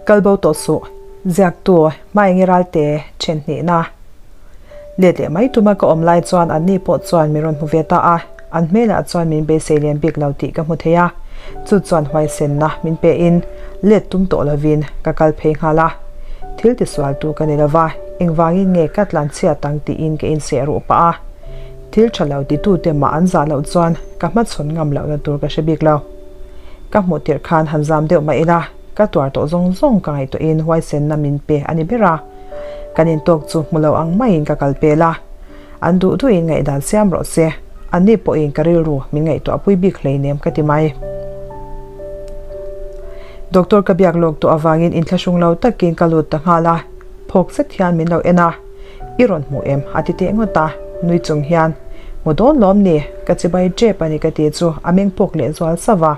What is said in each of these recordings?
Kalbo tawh suh, ziaktu Hmaengi Ralte then hnihna. Let leh mai tuma ka awm lai chuan anni pawh chuan min rawn hmu ve ta a, an hmelah chuan min beisei lian bik lo tih ka hmu thei a, chu chuan huaisenna min pe in let tum tawh lovin ka kal phei nghal a. Thil tisualtu ka ni lova, engvangin nge ka tlanchhiat ang tiin ka inseh ruh pah a. Thil tha lo titute mah an zah loh chuan ka hmachhawn ngam lohna tur ka hre bik lo. Ka hmuh tirh khan han zam deuh mah ila, ka tuar tawh zawng zawng ka ngaihtuahin huaisenna min pe a ni ber a. Kan intawk chu hmu lo ang maiin ka kal pel a. An duh duhin ngaihdan siam rawh se, anni pawhin ka rilru min ngaihtuahpui bik hleinem ka ti mai. Doctor ka biak lawk tawh avangin inthlahrung lo takin ka lut ta nghal a, phawk zet hian min lo en a. I rawn hmu em? a ti teh ngawt a, nui chung hian, Hmu dawn lawm ni, ka chibai tep a ni ka ti chu a meng pawk leh zual sauh a.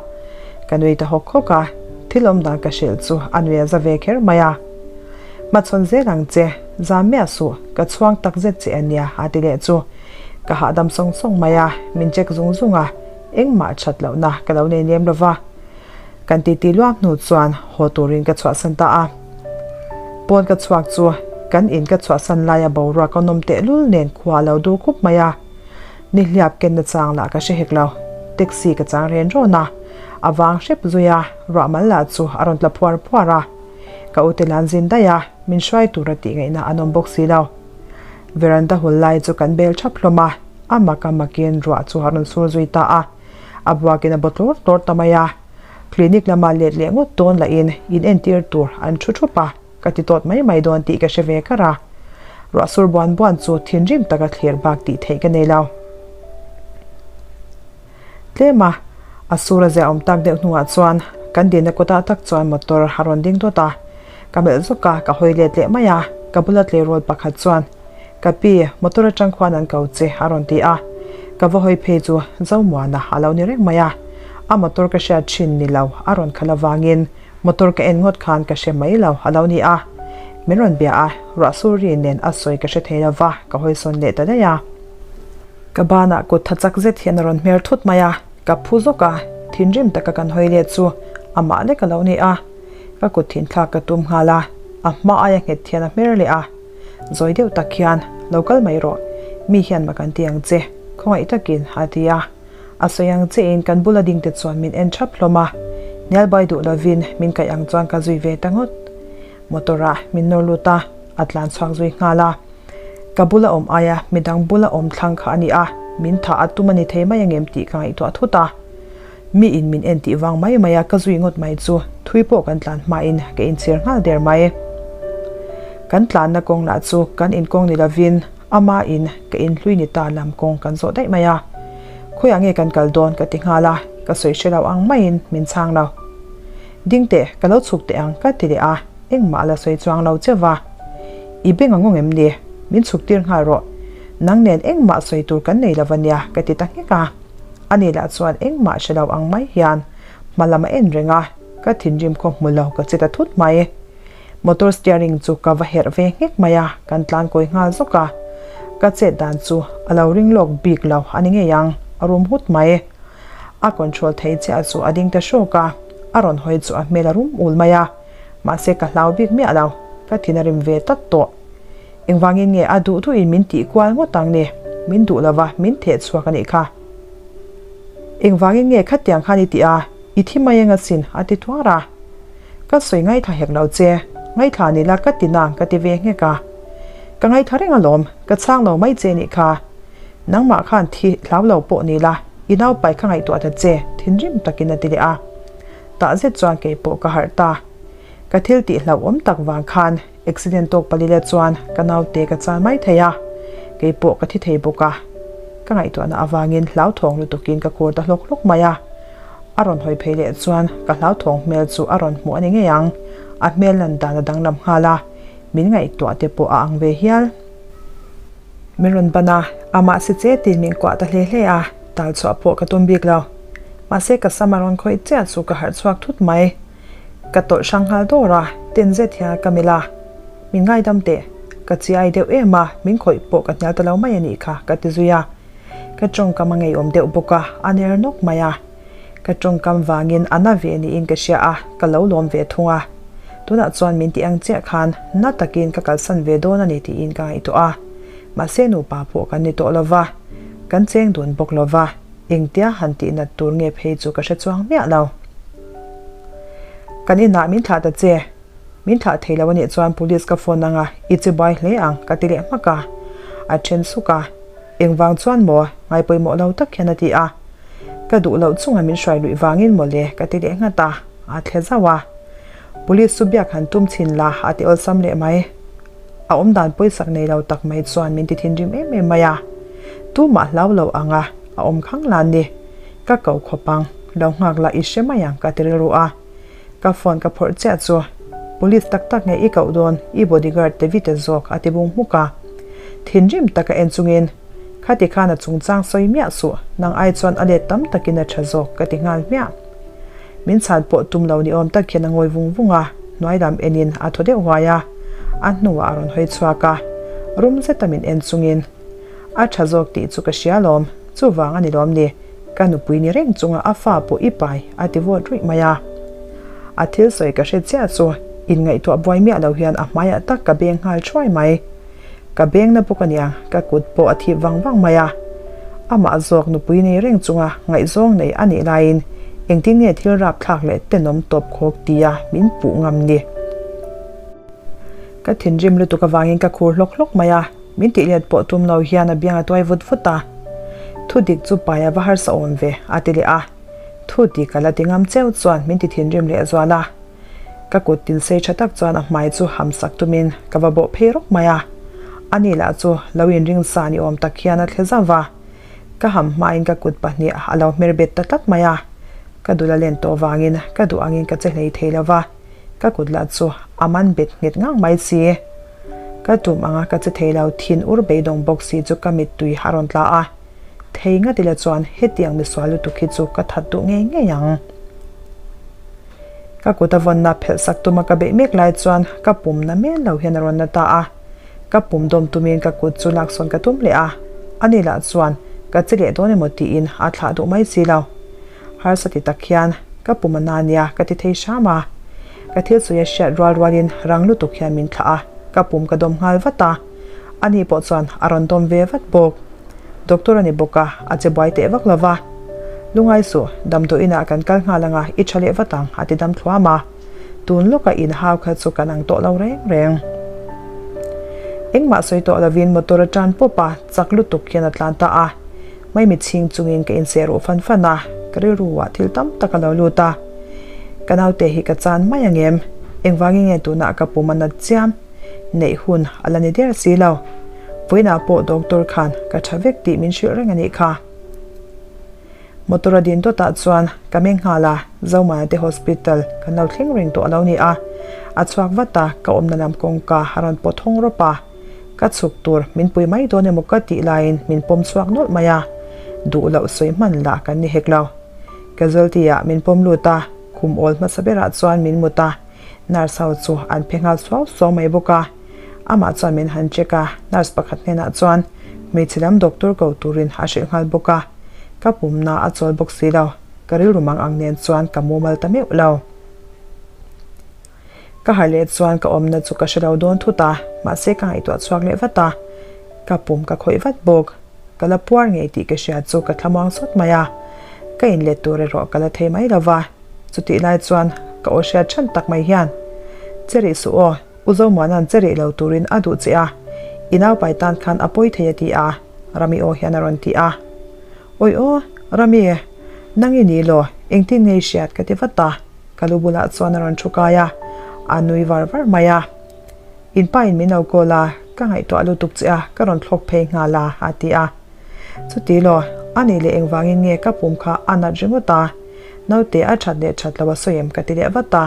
Ka nui ta hawk hawk a, thil awm dan ka hrilh chu a nui a za ve kher mai a. Hmachhawn zel ang che, zam miah suh, ka chhuang tak zet che a nia a ti leh chu. Ka hahdam sawng sawng mai a, min check zung zung a, engmah that lohna ka lo nei lem lo va. Kan titi luak hnu chuan haw turin ka chhuahsan ta a. Pawn ka chhuak chu kan in ka chhuahsan laia boruak a nawm tehlul nen khua a lo dur khup mai a. Nihliap kenna chang lah ka hre hek lo. Taxi ka chang ren rawn a, a vang hrep zui a, ruah mal lah chu a rawn tla phuar phuar a. Ka ute lan zin daih a, min hruai tura tih ngaihna an awm bawk si lo. Veranda hul lai chu kan bel thap hlawm a, a mak a makin ruah chu a rawn sur zui ta a. A buakin a baw tlawr tlawr ta mai a. Clinic lama let leh ngawt dawn lahin in entir tur an thu thup a, ka ti tawt mai mai dawn tih ka hre ve kar a. Ruah sur buan buan chu thinrim taka thlir bak tih theih ka nei lo. Tlem a, a sur a ziahawm tak deuh hnuah chuan kan dinna kawtah tak chuan motor a rawn ding dawt a. Ka melh zawk a, ka hawi let leh mai a, ka bula tleirawl pakhat chuan, Ka pi, motor atang khuan an ko che, a rawn ti a. Ka va hawi phei chu Zomuana a lo ni reng mai a. A motor ka hriat thin ni lo, a rawn khalh avangin motor ka en ngawt khan ka hre mai lo a lo ni a. Min rawn bia a, ruah sur ri nen a sawi ka hre thei lo va, ka hawi sawn leh ta daih a. Ka banah kut tha chak zet hian a rawn hmer thut mai a, ka phu zawk a, thinrim taka kan hawi let chu amah lek a lo ni a. Ka kut thinthlak ka tum nghal a, a hma aia nghet hian a hmer leh a. Zawi deuh tak hian, Lo kal mai rawh, mi hian mak an ti ang che, khawngaih takin, a ti a. A sawi ang chein kan bula dingte chuan min en thap hlawm a, hnialbai duh lovin min kaih ang chuan ka zui ve ta ngawt. Motor-ah min nawr lut a, a tlan chhuak zui nghal a. Ka bula awm aia midang bula awm thlang kha a ni a, min thah a tum a ni thei mai angem tih ka ngaihtuah thut a. Mi in min en tih vang mai mai a ka zui ngawt mai chu thui pawh kan tlan hmain ka inchhir nghal der mai. Kan tlanna kawng lah chu kan inkawng ni lovin ama in ka inhlui ni ta lam kawng kan zawh daih mai a. Khawiah nge kan kal dawn ka ti nghal a, ka sawi hre lo ang maiin min chhang lo. Ding teh, ka lo chhuk teh ang ka ti leh a, engmah la sawi chuang lo che va. I beng a ngawng em ni? Min chhuk tir nghal rawh. Nang nen engmah sawi tur kan nei lo a nia ka ti ta nghek a. Ani lah chuan engmah hre lo ang mai hian hma lam a en reng a, ka thinrim khaw hmu lo ka che ta thut mai. Motor steering chu ka va herh ve nghek mai a, kan tlan kawi nghal zawk a. Ka chet dan chu a lo ring lawk bik lo a ni ngei ang, a rum hut mai. A control thei chiah chu a ding ta hrawk a, a rawn hawi chu a hmel a rum ul mai a, mahse ka hlau bik miah lo, ka thin a rim ve tlat tawh. Engvangin nge a duh duhin min tih kual ngawt ang ni? Min duh lova min theh chhuak a nih kha. Engvangin nge khatiang khan i tih a, i thi mai eng asin a ti tuar a. Ka sawi ngaithla hek lo che, ngaithla ni la ka ti nang ka ti ve nghek a. Ka ngaithla reng alawm, ka chhang lo mai che nih kha. Nangmah khan thi hlau lo pawh ni la, i naupai kha ngaihtuah ta che, thinrim takin a ti leh a. Tah zet chuan keipawh ka harh ta. Ka thil tih hlauhawm tak vang khan Accident tawk palile chuan ka naute ka chal mai thei a, kei pawh ka thi thei bawk a. Ka ngaihtuahna avangin hlauthawng lutukin ka khur ta hlawk hlawk mai a. A rawn hawi phei leh chuan ka hlauthawng hmel chu a rawn hmuh a ni ngei ang, a hmel lan dan a danglam nghal a, min ngaihtuah te pawh a ang ve hial. Min rawn ban a, amah si che tiin min kuah ta hle hle a, tal chhuah pawh ka tum bik lo. Mahse ka sam a rawn khawih chiah chu ka harh chhuak thut mai. Ka tawlh hrang nghal dawr a, ten zet hian ka melh a, Min ngaidam teh, ka chi ai deuh em a, min khawih pawh ka hnial ta lo mai a nih kha, ka ti zui a. Ka tawngkam a ngeiawm deuh bawk a, a ner nawk mai a. Ka tawngkam vangin a na ve niin ka hria a, ka lo lawm ve thung a. Tunah chuan min tih ang chiah khan na takin ka kalsan ve dawn a ni tiin ka ngaihtuah a. Mahse nupa pawh kan ni tawh lova, kan cheng dun bawk lova, engtia han tih nat tur nge phei chu ka hre chuang miah lo. Kan inah min thlah ta che, min thlah thei lo a nih chuan police ka phone anga i che buai hle ang ka ti leh hmak a, a then suk a, engvang chuan maw ngaipawimawh lo tak hian a ti a, ka duh loh chunga min hruai luih vangin mawle ka ti leh nghat a, a thle zauh a, police chu biak han tum chhin la a ti awlsam leh mai. A awmdan pawisak nei lo tak mai chuan min ti thinrim em em mai a, tumah hlau lo anga a awm khang lan ni. Ka ko khawp ang, lo nghak la i hre mai ang ka ti rilru a. Ka phone ka phawrh chiah chu, Police tak tak nge i koh dawn, i bodyguard David-a zawk a ti bung hmuk a. Thinrim taka en chungin, Khati khan a chungchang sawi miah suh, nang ai chuan a let tam takin a tha zawk ka ti nghal hmiah. Min chhan pawh tum lo ni awm tak hian a ngawi vung vung a, hnuai lam enin a thaw deuh huai a, a hnuah a rawn hawi chhuak a, rum zeta min en chungin, A tha zawk tih chu ka hria lawm, chuvang a ni lawm ni, ka nupui ni reng chunga a fa pawh i pai a ti vawt ruih mai a. A thil sawi ka hre chiah chu inngaihtuah buai miah lo hian a hmaiah tak ka beng nghal thuai mai. Ka beng na bawk aniang, ka kut pawh a thip vang vang mai a. Amah zawk nupui nei reng chunga ngaihzawng nei a nih laiin engtin nge thil rapthlak leh tenawm tawp khawk tia min puh ngam ni. Ka thinrim lutuk avangin ka khur hlawk hlawk mai a, min tih let pawh tum lo hian a biang a tuai vut vut a. Thu dik chu pai a va harsa awm ve, a ti leh a. Thu dik a la ti ngam cheu chuan min ti thinrim leh zual a. Ka kut tin sei tha tak chuan a hmai chu ham sak tumin ka va bawh phei rawk mai a. Ani lah chu lo inring sa ni awm tak hian a thle zauh va. Ka ham hmain ka kut pahnih a lo hmer bet ta tlat mai a. Ka dul a len tawh vangin ka duh angin ka che hlei thei lo va. Ka kut lah chu a man bet nghet ngang mai si. Ka tum anga ka che thei lo thin ur beidawng bawk si chu ka mittui a rawn tla a. Thei ngat ila chuan hetiang misual lutuk hi chu ka that duh ngei ngei ang. Ka kut a vawnna phelh sak tuma ka beih mek lai chuan ka pum na mel lo hian a rawn na ta a. Ka pum dawm tumin ka kut chu laksawn ka tum leh a, ani lah chuan ka che leh dawn emaw tiin a thlah duh mai si lo. Harsa ti tak hian ka pum a na nia ka ti thei hram a. Ka thil sawi a hriat rual rualin rang lutuk hian min thlah a, ka pum ka dawm nghal vat a. Ani pawh chuan a rawn dawm ve vat bawk. Doctor a ni bawk a, a che buai teh vak lo va. Lungai suh, damdawi inah kan kal nghal anga i tha leh vat ang, a ti dam thluam a. Tun lawka inhau kha chu kan ang tawh lo reng reng. Engmah sawi tawh lovin motor a tan pawp a, chak lutuk hian a tlan ta a. Maimi chhing chungin ka inseh ruh fan fan a, ka rilruah thil tam tak a lo lut a. Ka naute hi ka chan mai ang em? Engvangin nge tunah ka pum a nat chiam? Neih hun a la ni der si lo. Vawiinah pawh doctor khan ka tha vek tih min hrilh reng a nih kha. Motor a din dawtah chuan ka meng nghal a, Zomana te hospital kan lo thleng reng tawh a lo ni a. A chhuak vat a, ka awmna lam kawngka a rawn pawt hawng rawp a. Ka chhuk tur min pui mai dawn emaw ka tih laiin min pawm chhuak nawlh mai a. Duh loh sawi hman lah kan ni hek lo. Casualty ah min pawm lut a, khum awl hmasa berah chuan min mut a. Nurse ho chu an phe nghal suau suau mai bawk a, amah chuan min han check a, nurse pakhat hnenah chuan hmeichhe lam doctor ko turin a hrilh nghal bawk a, ka pumna a chawl bawk si lo, ka rilru mang ang nen chuan ka mumal ta meuh lo. Ka harh leh chuan ka awmna chu ka hre lo dawn thut a, mahse ka ngaihtuah chhuak leh vat a, ka pum ka khawih vat bawk, ka la puar ngei tih ka hria chu ka thlamuang sawt mai a, ka inlet tur erawh ka la thei mai lo va. Chutih lai chuan ka aw hriat than tak mai hian, Che rih suh aw, U Zomuana'n che rih lo turin a duh che a, i naupai tan khan a pawi thei a ti a, Rami aw hian a rawn ti a. Awi aw, Rami, nang i ni law, engtin nge i hriat ka ti vat a, ka lu bulah chuan a rawn thu kai a, a nui var var mai a. In pa in min lo call a, ka ngaihtuah lutuk che a, ka rawn thlawk phei nghal a, a ti a. Chuti law, a nih leh engvangin nge ka pum kha a nat ringawt a, naute a that leh that lo a sawi em ka ti leh vat a.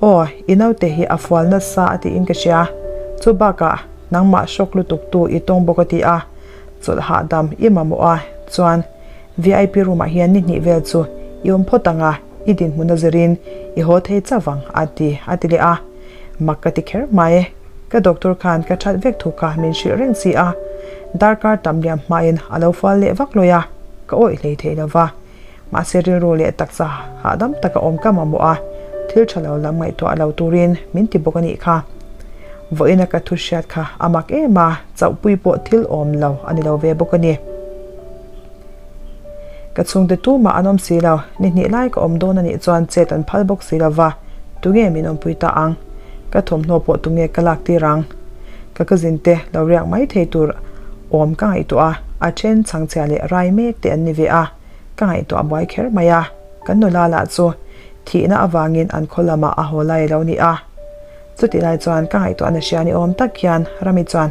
Aw, i naute hi a fual nasa a tiin ka hria, chu bakah nangmah hrawk lutuk tu i tawng bawk a ti a, chawlh hahdam i mamawh a, chuan vip room ah hian ni hnih vel chu i awm phawt ang a, i dinhmun a zirin i haw thei chauh ang a ti a ti leh a, mak ka ti kher mai. Ka doctor khan ka that vek thu kha min hrilh reng si a, darkar tam liam hmain a lo fual leh vak lawi a, ka awih hlei thei lo va. Mahse rilru leh taksa hahdam taka awm ka mamawh a, Thil tha lo lam ngaihtuah lo turin min ti bawk a nih kha. Vawiina ka thu hriat kha a mak em a, chauhpui pawh thil awm lo a ni lo ve bawk a ni. Ka chhungte tumah an awm si lo, ni hnih lai ka awm dawn a nih chuan chet an phal bawk si lo va, tunge min awmpui ta ang? Ka thawmhnaw pawh tunge ka lak tir ang? Ka cousin te lo riak mai thei tur awm ka ngaihtuah a, a then chhangchhia leh rai mek te an ni ve a, ka ngaihtuah buai kher mai a, kan nula lah chu thihna avangin an khaw lamah a haw lai a lo ni a. Chutih lai chuan ka ngaihtuahna hria ni awm tak hian Rami chuan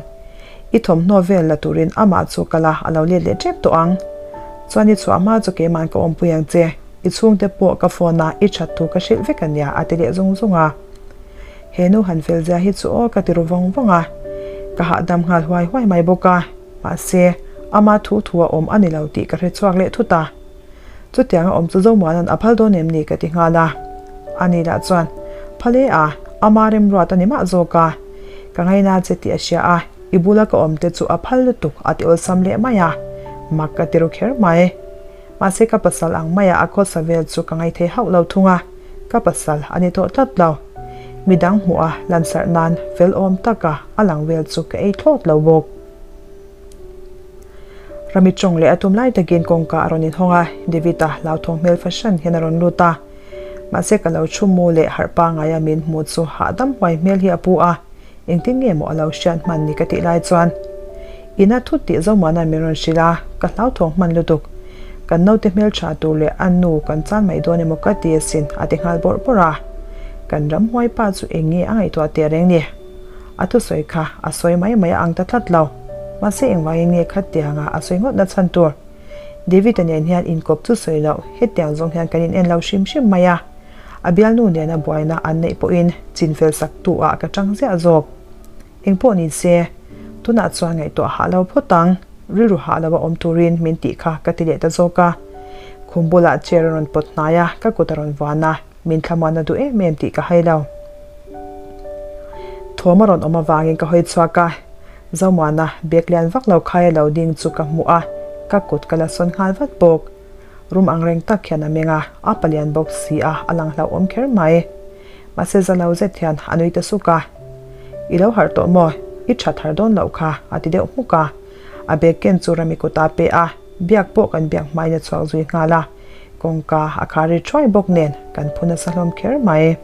I thawmhnaw vel la turin amah chu kal a, a lo let leh tep tawh ang. Chuan i chhuah hma chu keima'n ka awmpui ang che, i chhungte pawh ka phone a i that thu ka hrilh vek a nia a ti leh zung zung a. He nu han fel zia hi chu aw ka ti ru vawng vawng a, ka hahdam nghal huai huai mai bawk a, mahse ama thu thu a awm a ni lo tih ka hre chhuak leh thut a. Chutiang a awm chu Zomuana'n a phal dawn em ni ka ti nghal a. Ani lah chuan, Phal e a, ama remruat a ni mah zawk a. Ka ngaina che tih a hria a, i bula ka awm te chu a phal lutuk a ti awlsam leh mai a. Mak ka ti ru kher mai. Mahse ka pasal ang maia a khawsa vel chu ka ngaithei hauh lo thung a, ka pasal a ni tawh tlat lo. Midang hmuh a lansarh nan fel awm taka a lang vel chu ka ei thlawt lo bawk. Rami tawng leh a tum lai takin kawngka a rawn inhawng a, David-a hlauthawng hmel fahran hian a rawn lut a. Mahse ka lo thu mu leh harh pangaia min hmuh chu hahdam huai hmel hi a pu a, engtin nge maw a lo hriat hman ni ka tih lai chuan ina thut tih Zomuana'n min rawn hrilh a, ka hlauthawng hman lutuk. Kan naute hmeltha tur leh a nu kan chan mai dawn emaw ka ti asin a ti nghal bawrh bawrh a. Kan ramhuai pa chu eng nge a ngaihtuah teh reng ni? A thusawi kha a sawi mai mai a ang ta tlat lo. Mahse engvangin nge khatianga a sawi ngawt na chhan tur? David-a nen hian inkawp chu sawi loh, hetiang zawng hian kan in en lo hrim hrim mai a. A bialnu nena buaina an neih pawhin chinfel sak tu ah ka tang ziah zawk. Engpawh ni se, tunah chuan ngaihtuah hah lo phawt ang, rilru hah lo a awm turin min tih kha ka ti leh ta zawk a. Khum bulah chair a rawn pawt hnai a, ka kut a rawn vuan a. Min thlamuan a duh em em tih ka hai lo. Thawm a rawn awm avangin ka hawi chhuak a, Zomuana bag lian vak lo khai a lo ding chu ka hmuh a, ka kut ka la sawn nghal vat bawk. Rum ang reng tak hian a meng a, a palian bawk si a, a lang hlauhawm kher mai. Mahse za lo zet hian a nui ta suk a, I lo harh tawh maw? I that har dawn loh kha a ti deuh hmuk a. A bag ken chu Rami kutah a pe a, biak pawh kan biak hmain a chhuak zui nghal a. Kawngka a khar ri thuai bawk nen kan phu nasa hlawm kher mai.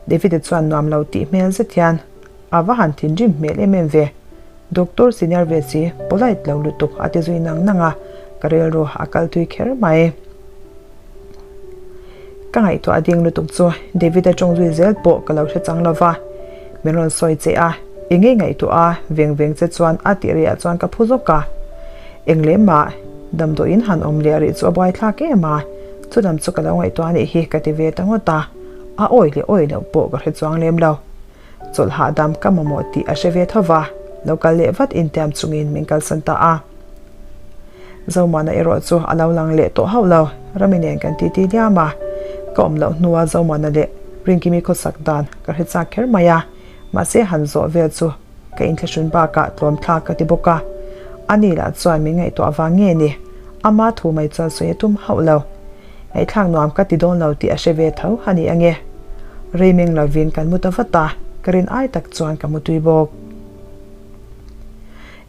David-a chuan nuam lo tih hmel zet hian a va han thinrim hmel em em ve. Doctor senior ve si polite lo lutuk a ti zui nang nang a, ka rilru a kal tui kher mai. Ka ngaihtuah ding lutuk chu David-a tawng zui zel pawh ka lo hre chang lo va, min rawn sawi che a, i ngei ngaihtuah a, veng veng che chuan a tih rihah chuan ka phu zawk a. Eng lem mah, damdawiin han awm leh rih chu a buaithlak em a, chu lam chu ka lo ngaihtuah anih hi ka ti ve ta ngawt a, a awi leh awi loh pawh ka hre chuang lem lo. Chawlh hahdam ka mamawh tih a hre ve tho va, lo kal leh vat intiam chungin min kalsan ta a. Zomuana erawh chu a lo lang leh tawh hauh lo, Rami nen kan titi liam a, ka awm loh hnua Zomuana leh Rinkimi khawsak dan ka hre chak kher mai a, mahse han zawh vel chu Ka inthlahrun bakah tlawm thlak ka ti bawk a, ani lah chuan min ngaihtuah vang nge ni? Ama thu mai chuan sawi a tum hauh lo. Ngaihthlak nuam ka ti dawn lo tih a hre ve tho a ni ange. Rei meng lovin kan mu ta vat a, ka rin ai tak chuan ka mu tui bawk.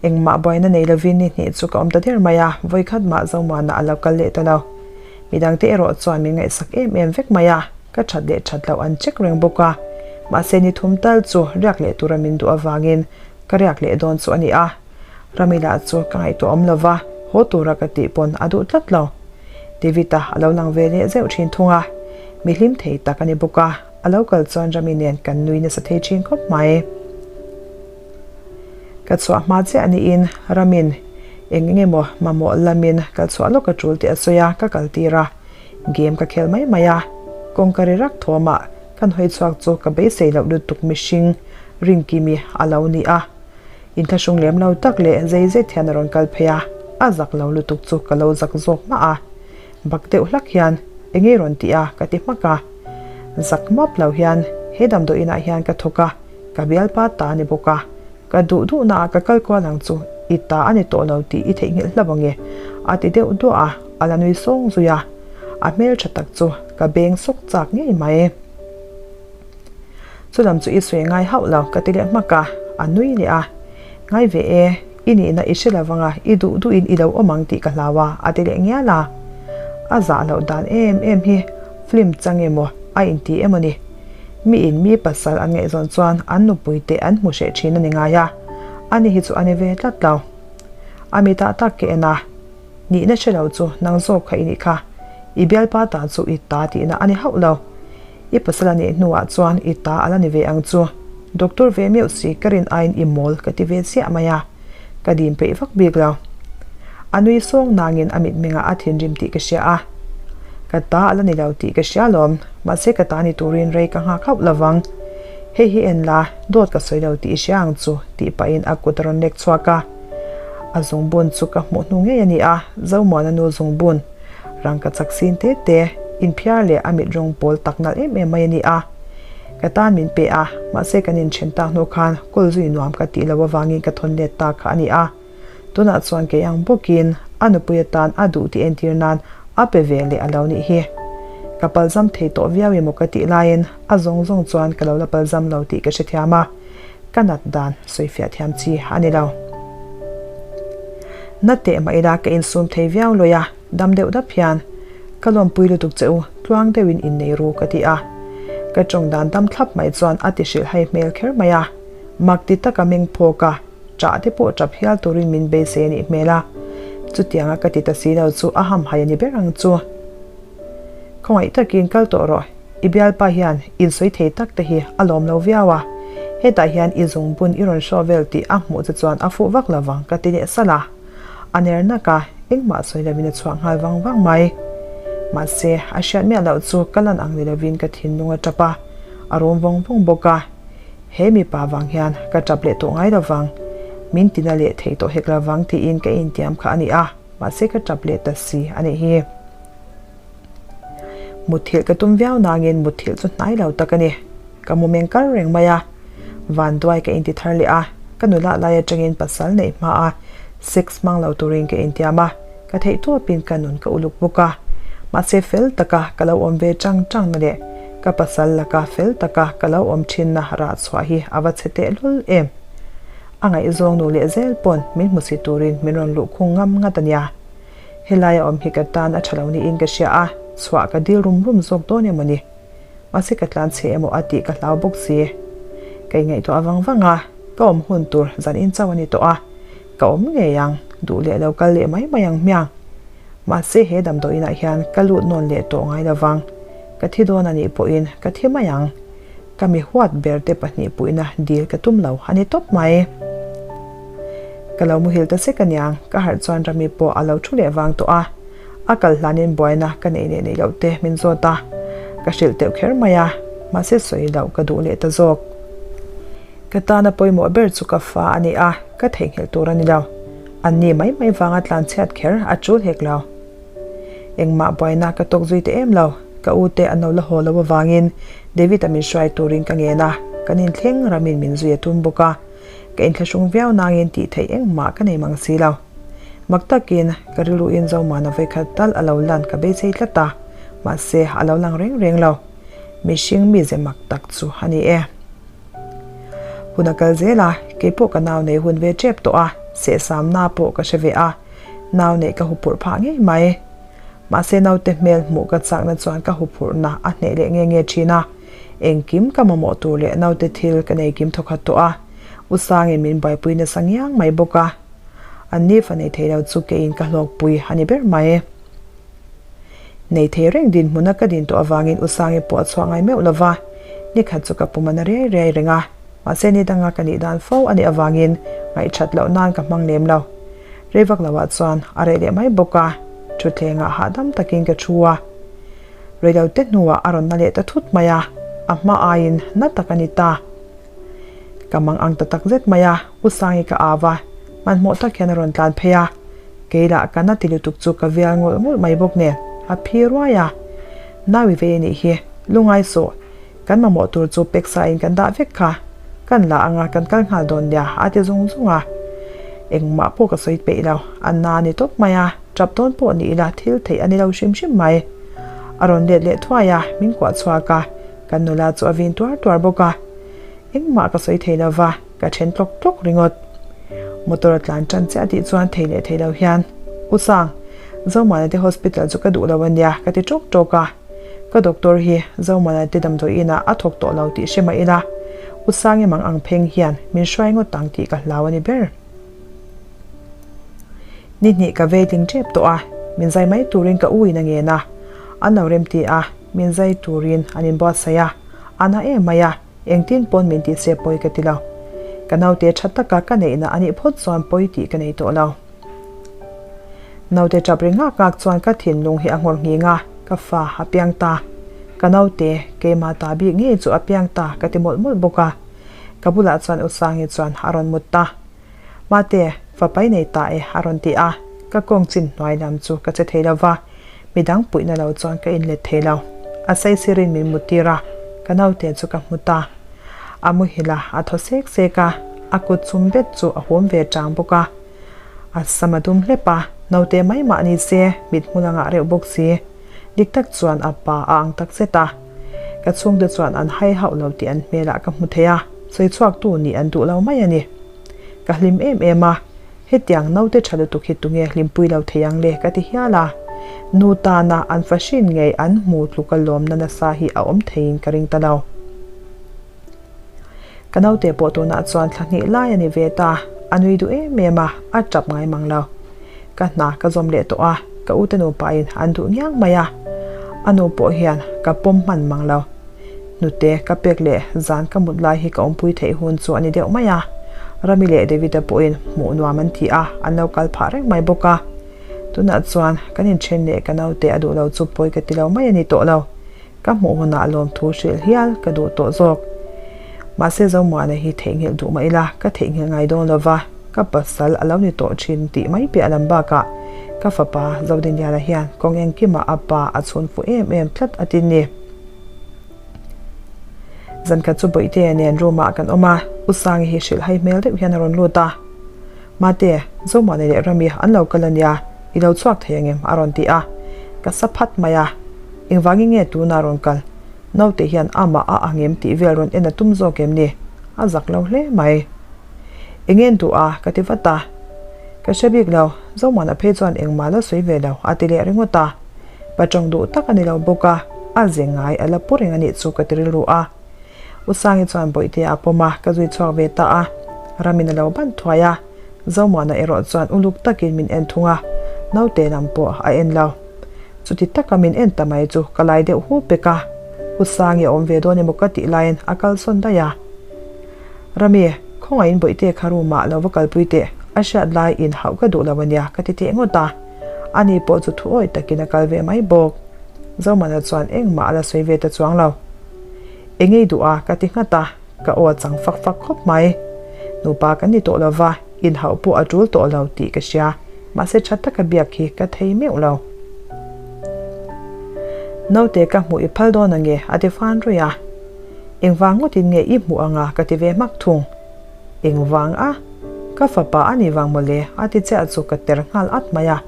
Engmah buaina nei lovin ni hnih chu ka awm ta der mai a, vawikhat mah Zomuana a lo kal leh ta lo. Midangte erawh chuan min ngaihsak em em vek mai a, ka that leh that loh an check reng bawk a. Mahse ni thum tal chu riak leh tura min duh avangin ka riak leh dawn chu a ni a. Rami lah chu ka ngaihtuah awm lo va, haw tura ka tih pawn a duh tlat lo. David-a a lo lang ve leh zeuh thin thung a, mi hlim thei tak a ni bawk a, a lo kal chuan Rami nen kan nui nasa thei thin khawp mai. Ka chhuah hma chiah niin Ramin eng eng emaw mamawh lamin kal chhuah lawk a tul tih a sawi a, ka kal tir a. Game ka khel mai mai a, kawngka ri rak thawmah kan hawi chhuak chu ka beisei loh lutuk mihring Rinkimi a lo ni a. Inthlahrung lem lo tak leh zei zet hian a rawn kal phei a, a zak lo lutuk chu ka lo zak zawk mah a. Bak deuh hlak hian eng nge rawn tih a ka ti hmak a. Zak map lo hian he damdawi inah hian ka thawk a. Ka bialpa ta a ni bawk a, ka duh duhna ah ka kal kual ang chu, i ta a ni tawh lo tih i theihnghilh hlauh ang e, a ti deuh duah a, a la nui sawng zui a, a hmeltha tak chu ka beng sawk chak ngei mai. Chulam chu i sawi ngai hauh lo ka ti leh hmak a, a nui leh a. Ngai ve e, i nihna i hre lo vang a, i duh duhin i lo awm ang tih ka hlau a, a ti leh ngial a. A zah loh dan em em hi film chang emaw a inti emaw ni. Miin mi pasal an ngaihzawn chuan an nupui te an hmu hreh thin a ni ngai a, ani hi chu a ni ve tlat lo. A mitah tak ka en a, Nihna hre lo chu nang zawk kha i nih kha, i bialpa ta chu i ta tihna a ni hauh lo. I pasal a nih hnuah chuan i ta a la ni ve ang chu. Doctor ve meuh si ka rin aiin i mawl ka ti ve chiah mai a, ka dim peih vak bik lo. A nui sawng nangin a mitmengah a thinrim tih ka hria a. Ka ta a la ni lo tih ka hria alawm, mahse ka ta ni turin rei ka nghak hauh lovang. Hei hi en la, dawt ka sawi lo tih i hria ang chu tih pahin a kut a rawn lek chhuak a. A zungbun chu ka hmuh hnu ngei a ni a, Zomuana nu zungbun rangka chak sin te te, inphiar leh a mit rawng pawl tak nalh em em mai a ni a. Ka tan min pe a, mahse kan inthen tak hnu khan kawl zui nuam ka tih loh avangin ka thawn let ta kha a ni a. Tunah chuan kei ang bawkin a nupui atan a duh tih entir nan a pe ve leh a lo nih hi. Ka palzam thei tawh viau emaw ka tih laiin a zawng zawng chuan ka lo la palzam lo tih ka hrethiam a, ka nat dan sawifiah thiam chi a ni lo. Na teh mah ila ka insum thei viau lawi a, dam deuh dap hian ka lawmpui lutuk che u, tluang deuhin innei ru ka ti a. Ka tawng dan dam thlap mai chuan a ti hrilhhai hmel kher mai a, mak ti taka meng phawk a. Ṭah te pawh ṭap hial turin min beisei a nih hmel a, chutianga ka ti ta si lo chu a hamhai a ni ber ang chu. Khawngaih takin kal tawh rawh, i bialpa hian insawi thei tak te hi a lawm lo viau a, hetah hian i zungbun i rawn hraw vel tih a hmuh che chuan a fuh vak lo vang ka ti leh salh a, a ner nak a, engmah sawi lovin a chhuah nghal vang vang mai. Mahse, a hriat miah loh chu ka lan ang ni lovin ka thinlung a ṭap a, a rum vawng vawng bawk a. He mipa vang hian ka tap leh tawh ngai lovang, min tina leh thei tawh hek lovang tiin ka intiam kha a ni a, mahse ka tap leh ta si a nih hi. Mutthilh ka tum viau nangin mutthilh chu hnai lo tak a ni. Ka mu meng kar reng mai a, vanduai ka inti thar leh a, ka nula lai atangin pasal neih hma a sex hmang lo turin ka intiam a, Ka theih tawpin ka nun ka uluk bawk a, mahse fel taka ka lo awm ve chang chang na leh ka pasal laka fel taka ka lo awm thinna rah chhuah hi a va chhe tehlul em. A ngaihzawng nu leh zel pawn min hmu si turin min rawn luh khung ngam ngat a nia. Helai a awm hi ka tan a tha lo niin ka hria a, chhuah ka dil rum rum zawk dawn emaw ni. Mahse ka tlan chhe emaw a tih ka hlau bawk si. Ka ingaihtuah vang vang a, ka awm hun tur zan in chauh a ni tawh a. Ka awm ngei ang, duh leh lo kal leh mai mai ang hmiang. Mahse he damdawi inah hian ka lut nawn leh tawh ngai lovang. Ka thi dawn a nih pawhin ka thi mai ang. Ka mi huat ber te pahnih puihna dil ka tum lo a ni tawp mai. Ka lo muhil ta sek aniang, ka harh chuan Rami pawh a lo thu leh vang tawh a. A kal hlanin buaina ka neih leh neih loh te min zawt a, ka hrilh teuh kher mai a, mahse sawi loh ka duh leh ta zawk. Ka tana pawimawh ber chu ka fa a ni a, ka theihnghilh tur a ni lo. An ni mai mai vanga tlanchhiat kher a tul hek lo. Engmah buaina ka tawk zui ta em lo, ka u te an lo la haw lo avangin David-a min hruai turin ka ngen a, kan inthleng ramin min zui a tum bawk a, ka inthlahrung viau nangin tih theih engmah ka nei mang si lo. Mak takin ka rilruin Zomana vawikhat tal a lo lan ka beisei tlat a, mahse a lo lang reng reng lo. Mihring mize mak tak chu a ni e. Hun a kal zel a, keipawh ka nau nei hun ve tep tawh a, sehsamna pawh ka hre ve a, nau neih ka huphurh phah ngei mai. Mahse naute hmel hmuh ka chakna chuan ka huphurhna a hneh leh nge nge thin a, engkim ka mamawh tur leh naute thil ka nei kim thawkhat tawh a, U Sangin min buaipui nasa ngiang mai bawk a, an ni fa nei thei lo chu keiin ka hlawkpui a ni ber mai. Nei thei reng dinhmuna ka din tawh avangin U Sangi pawh a chhuah ngai meuh lova, nikhat chu ka pum a na riai riai reng a, mahse ni danga ka nih dan fo a nih avangin ngaihthat loh nan ka hmang lem lo. Rei vak loah chuan a reh leh mai bawk a, thutthlengah hahdam takin ka thu a. Reilote hnuah a rawn na leh ta thut mai a, a hma aiin na tak a ni ta. Ka mang ang ta tak zet mai a, U Sangi ka au a, hmanhmawh tak hian a rawn tlan phei a, kei lah ka na ti lutuk chu ka vial ngawlh ngawlh mai bawk nen a phi ruai a. Nau i vei a nih hi, lungai suh, kan mamawh tur chu peksa in kan dah vek kha, kan la anga kan kal nghal dawn nia a ti zung zung a. Engmah pawh ka sawi peih lo, a na ni tawp mai a, tap dawn pawh ni ila thil theih a ni lo hrim hrim mai. A rawn let leh thuai a, min kuah chhuak a, kan nula chu a vin tuar tuar bawk a. Engmah ka sawi thei lo va, ka then tlawk tlawk ringawt. Motor a tlan tan chiah tih chuan thei leh thei lo hian, U Sang, Zomana te hospital chu ka duh lo a nia ka ti tawk tawk a. Ka doctor hi Zomana te damdawi inah a thawk tawh lo tih hre mah ila, U Sangi mang ang pheng hian min hruai ngawt ang tih ka hlau a ni ber. Ni hnih ka vei tling tep tawh a, min zai mai turin ka u in a ngen a, an lo rem ti a, min zai turin an inbuatsaih a, a na em mai a, engtin pawn min tih se pawi ka ti lo. Ka naute tha taka ka neihna a nih phawt chuan pawi tih ka nei tawh lo. Naute tap ri ngak ngak chuan ka thinlung hi a nghawr nghing a, ka fa a piang ta. Ka naute, keimah ta bik ngei chu a piang ta ka ti mawlh mawlh bawk a. Ka bulah chuan Usangi chuan a rawn mut ta. Mate, fapa i nei ta e a rawn ti a, ka kawng chin hnuai lam chu ka che thei lo va, midang puihna lo chuan ka inlet thei lo. A saisirin min mut tir a, ka naute chu ka hmu ta. A muhil a, a thaw sek sek a, a kut chum bet chu a hum ve chang bawk a. A sam a dum hlep a, naute mai mah ni se, mit hmul a ngah reuh bawk si. Dik tak chuan a pa a ang tak zet a. Ka chhungte chuan an hai hauh lo tih an hmelah ka hmu thei a, sawi chhuaktu nih an duh lo mai a ni. Ka hlim em em a, hetiang naute tha lutuk hi tunge hlimpui lo thei ang le ka ti hial a. Nu tana an fahrin ngei an hmu tluka lawmna nasa hi a awm theiin ka ring ta lo. Ka naute pawh tunah chuan thla hnih lai a ni ve ta, a nui duh em em a, a tap ngai mang lo. Ka hna ka zawm leh tawh a, ka ute nupain an duh ngiang mai a, a nu pawh hian ka pawm hman mang lo. Hnute ka pek leh zan ka mut lai hi ka awmpui theih hun chu a ni deuh mai a, Rami leh David-a pawhin hmuh nuam an ti a, an lo kal phah reng mai bawk a. Tunah chuan kan inthen leh ka naute a duh lo chu pawi ka ti lo mai a ni tawh lo. Ka hmuh hunah lawmthu hrilh hial ka duh tawh zawk. Mahse Zomuana hi theihnghilh duh mah ila ka theihnghilh ngai dawn lova, ka pasal a lo ni tawh thin tih mai piah lam bakah ka fapa Zodinliana hian kawng engkimah a pa a chhun fuh em em tlat a tin ni. Zankhat chu Bawihtea nen room ah kan awm a, U Sangi hi hrilh hai hmel deuh hian a rawn lut a. Mate, Zomuana leh Rami an lo kal a nia, i lo chhuak thei angem? a rawn ti a, ka sa phat mai a. Engvangin nge tuna rawn kal? Naute hian amah a ang em tih vel rawn en a tum zawk em ni? A zak lo hle mai. Eng en duh a? ka ti vat a. Ka hre bik lo, Zomuana phei chuan engmah la sawi ve lo a ti leh ringawt a. Pa tawng duh tak a ni lo bawk a, a ze ngai a la pu reng a nih chu ka ti rilru a. U Sangi chuan Bawihtea a pawm a, ka zui chhuak ve ta a. Ramin a lo ban thuai a, Zomuana erawh chuan uluk takin min en thung a, naute lam pawh a en lo. Chuti taka min en ta mai chu ka lai deuh hu pek a, U Sangi a awm ve dawn emaw ka tih laiin a kalsawn daih a. Rami, khawngaihin Bawihtea kha room ah lo va kalpui teh, a hriat lai in hauh ka duh lo ania ka ti teh ngawt a. Ani pawh chu thu awih takin a kal ve mai bawk. Zomana chuan engmah a la sawi ve ta chuang lo. Eng ei duh a ka ti nghat a, ka aw a chang fak fak khawp mai. Nupa kan ni tawh lo va, inhauh pawh a tul tawh lo tih ka hria, mahse tha taka biak hi ka thei meuh lo. Naute ka hmuh i phal dawn ange a ti fan ruih a. Engvang ngawtin nge i hmuh anga ka ti ve hmak thung. Engvang a? Ka fapa a ni vang mawle a ti chiah chu ka ter nghal at mai a.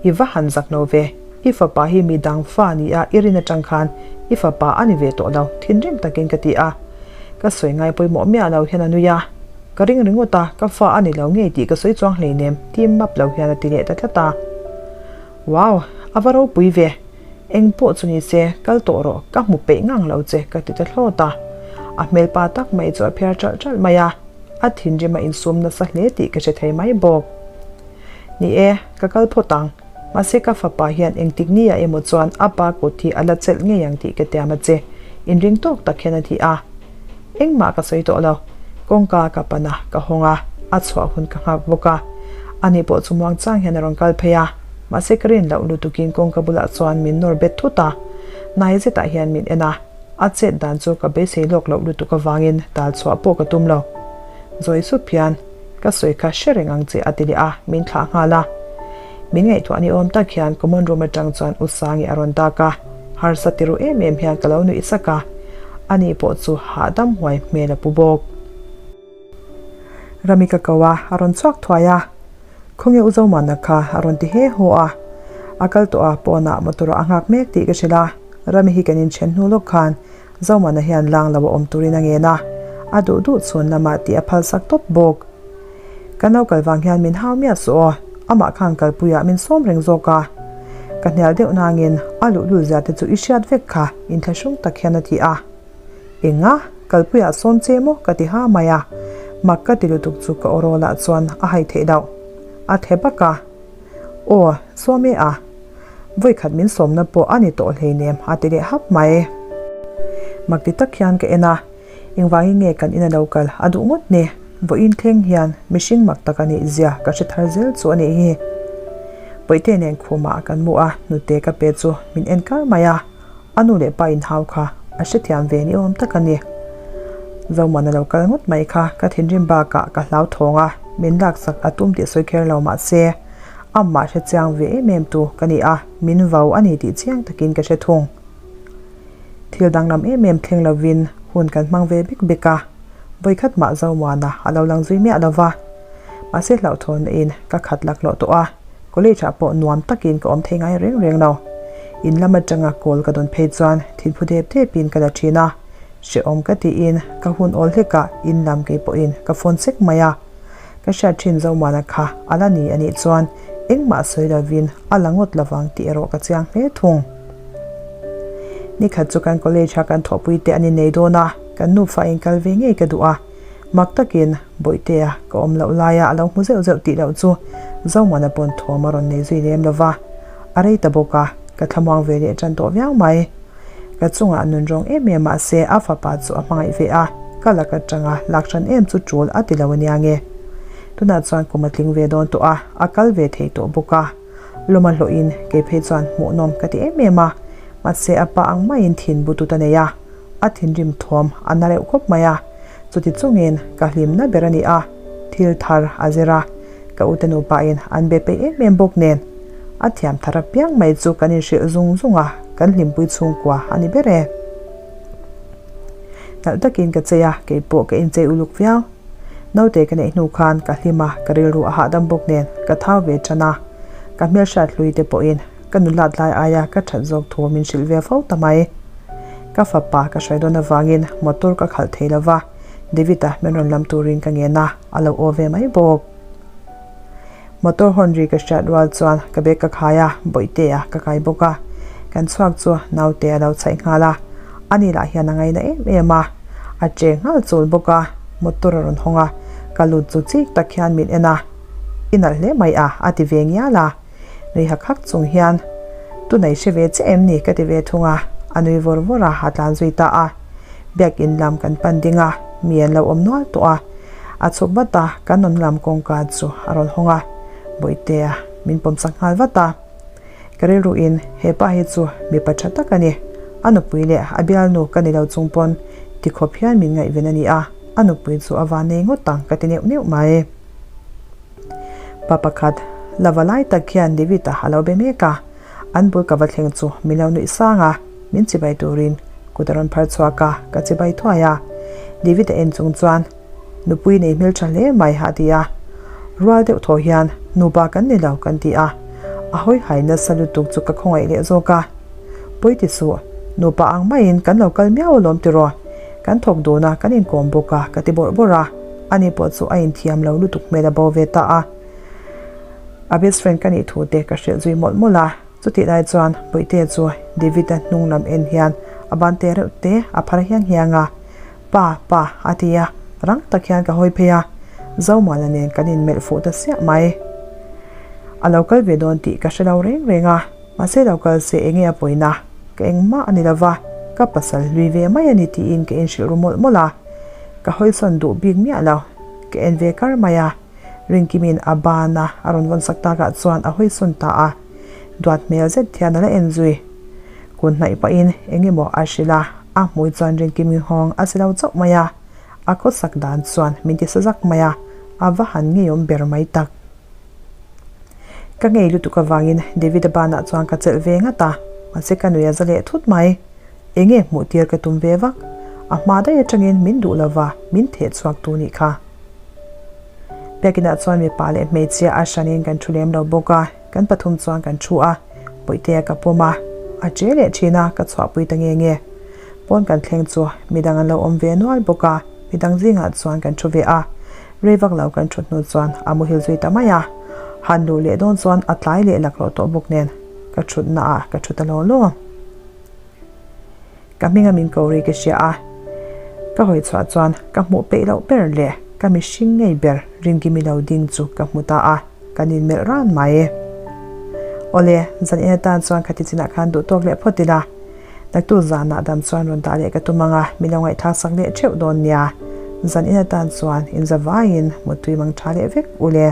I va han zak lo ve, i fapa hi mi dang fa ni a i rin atang khan i fapa a ni ve tawh lo thinrim takin ka ti a. Ka sawi ngai pawimawh miah lo hian a nui a. Ka ring ringawt a, ka fa a ni lo ngei tih ka sawi chuang hleinem tim map lo hian a ti leh ta tlat a. Wow! A va ropui ve! Eng pawh chu ni se, kal tawh rawh, ka hmu peih ngang lo che, ka ti ta thlawt a. A hmelpa tak mai chu a phiar ṭalh ṭalh mai a, a thinrim a insum nasa hle tih ka hre thei mai bawk. Ni e, ka kal phawt ang, mahse ka fapa hian engtik ni ah emaw chuan a pa kut hi a la chelh ngei ang tih ka tiam a che, inring tawk tak hian a ti a. Engmah ka sawi tawh lo, kawngka ka pan a, ka hawng a, a chhuah hun ka nghak bawk a. Ani pawh chu muang chang hian a rawn kal phei a. Mahse ka rin loh lutukin kawngka bulah chuan min nawr bet thut a, hnai zetah hian min en a, a chet dan chu ka beisei lawk loh lutuk avangin tal chhuah pawh ka tum lo. Zawi sup hian, Ka sawi kha hre reng ang che a ti leh a, min thlah nghal a. Min ngaihtuah ni awm tak hian common room atang chuan U Sangi a rawn dak a, harsa ti ru em em hian ka lo nuih sak a, ani pawh chu hahdam huai hmel a pu bawk. Rami ka ko a, a rawn chhuak thuai a. Khawnge U Zomana kha a rawn ti he haw a. A kal tawh a, pawnah motor ah a nghak mek tih ka hrilh a. Rami hi kan inthen hnu lawk khan Zomana hian lang lo a awm turin a ngen a. A duh duh chhun lamah tih a phalsak tawp bawk. Ka lo kal vang hian min hau miah suh aw, amah khan kalpuiah min sawm reng zawk a. Ka hnial deuh nangin a luhlul zia te chu i hriat vek kha inthlahrung tak hian a ti a. Enga? Kalpuiah sawm che maw? ka ti ha mai a. Mak ka ti lutuk chu ka awrawlah chuan a hai theih loh. A the bak a. Aw, sawm e a. Vawikhat min sawmna pawh a ni tawh hleinem a ti leh hap mai. Mak ti tak hian ka en a. Engvangin nge kan ina lo kal a duh ngawt ni? Vawiin thleng hian mihring mak tak a nih zia ka hre thar zel chu a nih hi. Pawihte nen khumah kan mu a, hnute ka pe chu min en kar mai a, a nu leh pa inhau kha a hrethiam ve ni awm tak a ni. Zomuan a lo kal ngawt mai kha ka thinrim bakah ka hlauthawng a, min laksak a tum tih sawi kher lo mah se, amah hrechiang ve em em tu ka ni a, min vau a ni tih chiang takin ka hre thung. Thil danglam em em thleng lovin hun kan hmang ve bik bik a, vawikhat mah Zomuana a lo lang zui miah lo va. Mahse hlauhthawnna in ka khat laklawh tawh a, college ah pawh nuam takin ka awm thei ngai reng reng lo. In lam atanga call ka dawn phei chuan thinphu dep depin ka la thin a, hrehawm ka tiin ka hun awl hlekah in lam kei pawhin ka phone sek mai a. Ka hriat thin Zomuana kha a la ni a nih chuan engmah sawi lovin a la ngawt lovang tih erawh ka chiang hle thung. Nikhat chu kan college a kan thawhpui te an innei dawn a, kan nufa inkal ve ngei ka duh a. Mak takin Bawihtea ka awm loh laia a lo hmu zeuh zeuh tih loh chu Zomuana pawn thawm a rawn nei zui lem lo va, a rei ta bawk a, ka thlamuang ve leh tan tawh viau mai. Ka chungah nun rawng em em mahse a fapa chu a hmangaih ve a, ka lak atanga lak hran em chu tul a ti lo ania nge. Tunah chuan kum a tling ve dawn tawh a, a kal ve thei tawh bawk a. Lawma hlawhin kei phei chuan hmuhnawm ka ti em em a, mahse a pa ang maiin thin butut a nei a, a thinrim thawm a na reuh khawp mai a. Chuti chungin ka hlimna ber a ni a, thil thar a zir a, ka ute nupain an be peih em em bawk nen a thiam thar apiang mai chu kan inhrilh zung zung a, kan hlimpui chhungkua a ni ber e. Nalh takin ka chei a, keipawh ka inchei uluk viau. Naute ka neih hnu khan ka hlim a, ka rilru a hahdam bawk nen ka thau ve tan a, ka hmelhriat hlui te pawhin ka nulat lai aia ka that zawk thu min hrilh ve fo ta mai. Ka fapa ka hruai dawn avangin motor ka khalh thei lo va, David-a min rawn lam turin ka ngen a, a lo aw ve mai bawk. Motor horn ri ka hriat rual chuan ka bag ka khai a, Bawihtea ka kai bawk a. Kan chhuak chu naute a lo chhaih nghal a, ani lah hian a ngaina em em a, a che nghal chul bawk a, motor a rawn hawng a, ka lut chu chik tak hian min en a, I nalh hle mai a, a ti ve ngial a, nui hak hak chung hian, Tunei hre ve che em ni? ka ti ve thung a, a nui vawr vawr a, a tlan zui ta a. Biakin lam kan pan ding a, mi an lo awm nual tawh a. A chhuk vat a, kan awm lam kawngka chu a rawn hawng a, Bawihtea min pawm sak nghal vat a. Ka rilruin he pa hi chu mipa tha tak a ni, a nupui leh a bialnu ka ni lo chung pawn tikhawp hian min ngaihven a ni a, a nupui chu a van nei ngawt ang ka ti neuh neuh mai. Pa pakhat lava lai tak hian David-a a lo be mek a. An bul ka va thleng chu min lo nuih sang a, min chibai turin kut a rawn phar chhuak a, ka chibai thuai a. David a en chung chuan, Nupui nei hmel tha hle mai a ti a. Rual deuh thaw hian, Nupa kan ni lo kan ti a. A hawi hai nasa lutuk chu ka khawngaih leh zawk a. Pawi ti suh, nupa ang maiin kan lo kal miau alawm tiraw? Kan thawk dun a, kan inkawm bawk a, ka ti bawrh bawrh a. Ani pawh chu a inthiam lo lutuk hmel a bo ve ta a. A best friend ka nih thu te ka hrilh zui mawlh mawlh a, chutih lai chuan Bawihtea chu David-a hnung lam en hian a ban te reuh te a phar hiang hiang a, Pa, pa a ti a, rang tak hian ka hawi phei a, Zomuana nen kan inmelh fuh ta siah mai. A lo kal ve dawn tih ka hre lo reng reng a, mahse lo kal se enge a pawina, ka engmah a ni lova, ka pasal hlui ve mai a ni tiin ka inhrilh ru mawlh mawlh a, ka hawisawn duh bik miah lo, ka en ve kar mai a. Rinkimin a ban a, a rawn vawn sak takah chuan a hawi sawn ta a. Duat hmel zet hian a la en zui. Kun hnaih pahin eng emaw a hrilh a, a hmui chuan Rinkimi nghawng a si lo chauh mai a. A khawsak dan chuan min ti sa zak mai a, a va han ngeiawm ber mai tak. Ka ngei lutuk avangin David-a banah chuan ka chelh ve ngat a, mahse ka nui a za leh thut mai. Enge hmuh tir ka tum ve vak? A hma daih atangin min duh lova min theh chhuak tu nih kha. Biakinah chuan mipa leh hmeichhia a hranin kan thu lem lo bawk a, kan pathum chuan kan thu a, Bawihtea ka pawm a, a che leh thin a, ka chhuahpui ta nge nge. Pawn kan thleng chu midang an lo awm ve nual bawk a, Midang zingah chuan kan thu ve a, rei vak lo kan thut hnu chuan a muhil zui ta mai a. Han luh leh dawn chuan a tlai leh laklawh tawh bawk nen ka thutna ah ka thu ta law law. Ka hminga min ko ri ka hria a, ka hawi chhuah chuan ka hmuh peih loh ber leh ka mihring ngei ber Rinkimi lo ding chu ka hmu ta a, kan inmelh ran mai. Awle, zan en atan chuan khati chinah khan duh tawk leh phawt ila, naktu zanah dam chuan rawn dah leh ka tum ang a, min lo ngaihthlak sak leh theuh dawn nia. Zan en atan chuan inza vaiin mutui mang tha leh vek ule.